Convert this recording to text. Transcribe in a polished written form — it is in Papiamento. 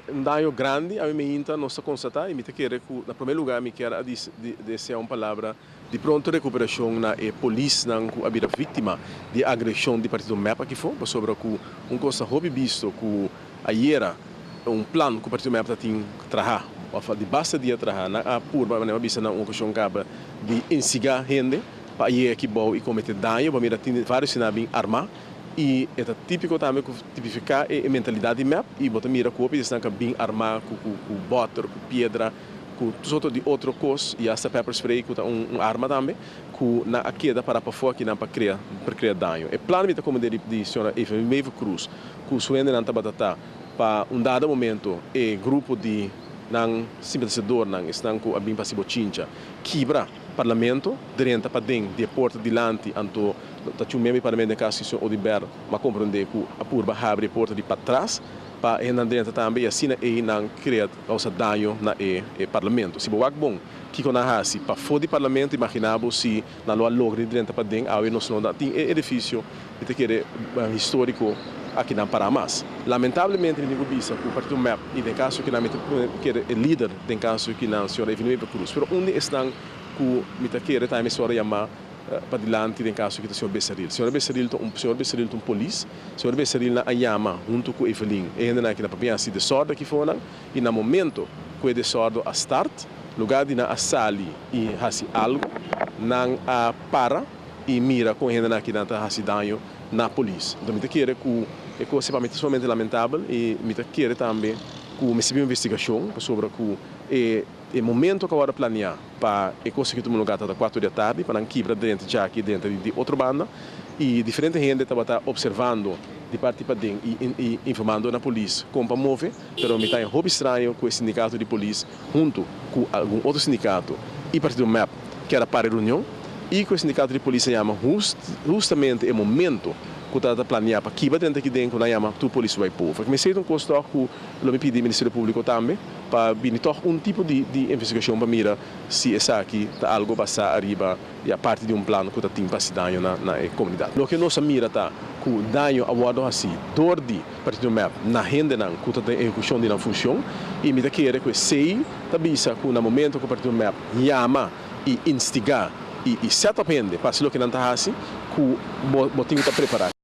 Un daño grandi awe mainta nos ta constata y mi ta kere cu na prome lugar mi kier a desea un palabra di pronto recuperacion na e polisnan cu a bira victima di agresion di partido mep aki fo, pasobra cu un cos ta hopi bisto cu ayera un plan cu partido mep ta tin traha of di basta dia traha nan a purba manera mi a bisa na un ocasion caba di instiga hende pa a yega aki bou y comete daño pa mira tin varios di nan a bin arma. I e ta típiko tambe ku tipifiká e mentalidat di mep i bo ta mira ku hopi di esnan ka bin armá ku ku ku bòter, ku piedra, ku tur sorto di otro kos i asta pepper spray ku ta un un arma tambe ku nan a keda pará pafó akinan pa krea pa krea daño. E plan mi ta komend'é di di señora Evelyn Wever Croes ku su hendenan tabata ta pa un dado momento e grupo di nan simpatisadornan, esnan ku a bin pa hasi bochincha, kibra Parlamento, drenta paden di e porta dilanti anto ta cu miembro di Parlamento den caso di señor Oduber m'a comprende cu a purba habri e porta di patras pa e hendenan drenta tambe y asina ey nan crea causa daño na e Parlamento. Si bo wak bon kico nan haci pafo di Parlamento imagina bo si nan lo a logra di drenta paden awe nos no tin e edificio mi ta kere historico akinan para mas. Lamentablemente mi tin cu bisa cu Partido mep y den caso kinan mi ta kere e lider den caso kinan señor Evelyn Wever Croes pero un di esnan cu mi ta kere tambe mi a yama padilanti den caso aki ta señor Becerril. Señor Becerril ta un señor Becerril ta un polis. Señor Becerril nan a yama hunto cu Evelyn e hendenan aki nan papia haci desorde aki for nan y na momento cu e desordo a start lugar di nan a sali y haci algo nan a para y mira con e hendenan aki nan ta haci daño na polis. Enton mi ta kere cu e cos pa mi ta sumamente lamentabel y mi ta kere tambe cu mester bin un investigacion pasobra cu e E momento ku a wòrdu planiá pa e kos aki tuma lugá tabata kuater di atardi pa nan kibra drenta djaki drenta di otro banda i diferente hende tabata opservando di parti paden i informando na polis kon pa move, pero mi ta haña hopi straño ku e sindikato di polis huntu ku algun otro sindikato i partido mep kier a para e reunion i ku e sindikato di polis a yama hustamente e momento ku tabata planiá pa kibra drenta aki den ku nan yama tur polis bai pover. Mester ta un kos tòg ku lo mi pidi Ministerio Públiko tambe. Pa bini tòg un tipo di di investigashon pa mira si esaki ta algo basá ariba ya parti di un plan ku ta tin pa hasi daño na na e komunidat. Loke nos a mira ta ku daño a wòrdu hasí dor di Partido mep na hendenan ku ta den ehekushon di nan funshon i mi ta kere ku esei ta bisa ku na momento ku Partido mep yama i instigá i i sèt op hende pa hasi loke nan ta hasi ku bo bo tin ku ta prepará.